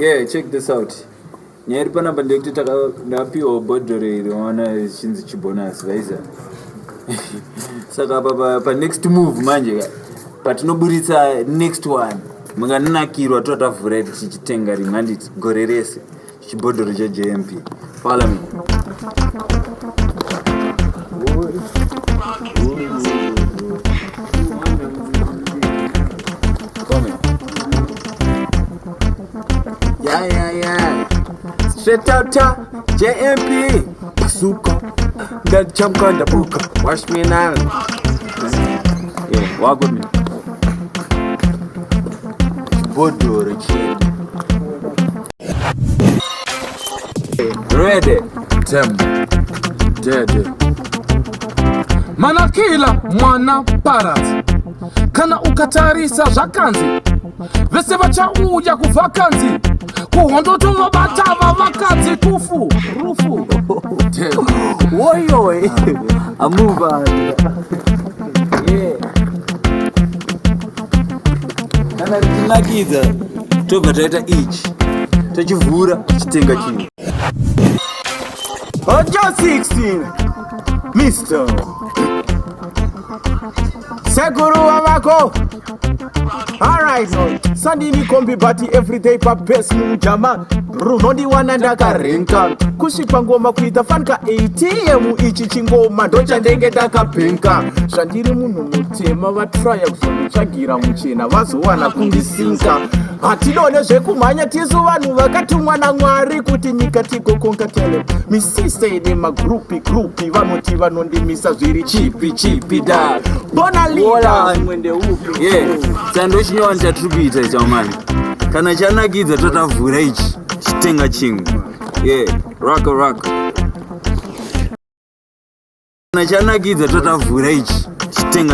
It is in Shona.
Yeah, check this out. Nyaya iri panapa ndeyekuti ndapiwa bhodhoro iri waona richinzi chibonus vaiza. Saka apa pa next move manje ka patinoburitsa next one munganakirwa totavhura iri tichitenga rimwe handiti gore rese chibhodhoro cheJMP. Follow me. Yeah. Straight outta JMP. Bazooka. Ndachamka ndabuka. Watch me now. Yeah, walk with me. Chibhodhoro chedu. Ready. Tem. Dede. Manakila mwana paradzi. Kana ukatarisa zvakanzi vese vachauya kuvhakanzi kuhondo tovabata vavakadzi kufu rufu. Tem. Woyoy. Amuva. Yeah. Kana richinakidza tobva taita ichi tochivhura tichitenga chinhu. Ojo 16. Mr. Sekuru wavako. Alright, sandini kombi but everyday pa base mujama runondiwana ndakarenka kusvipa ngoma kuita fanika ATM ichi chingoma ndochandenge ndakabhenka zvandiri munhu mutema vatraya kuzonditsvagira muchena vazowana kundisinka hatidone zvekumhanya tisu vanhu vakatumwa namwari kuti nyika tigokonka tele misise nemagrupi grupi vanoti vanondimisa zviri chipi chipi da bona Wola. leader mwende upi. Yeah, sando chinyowani chatiri kuita chamani kana chanakidza totavhura ichi chitenga chimwe. Yeah, raka raka. Kana chanakidza totavhura ichi chitenga.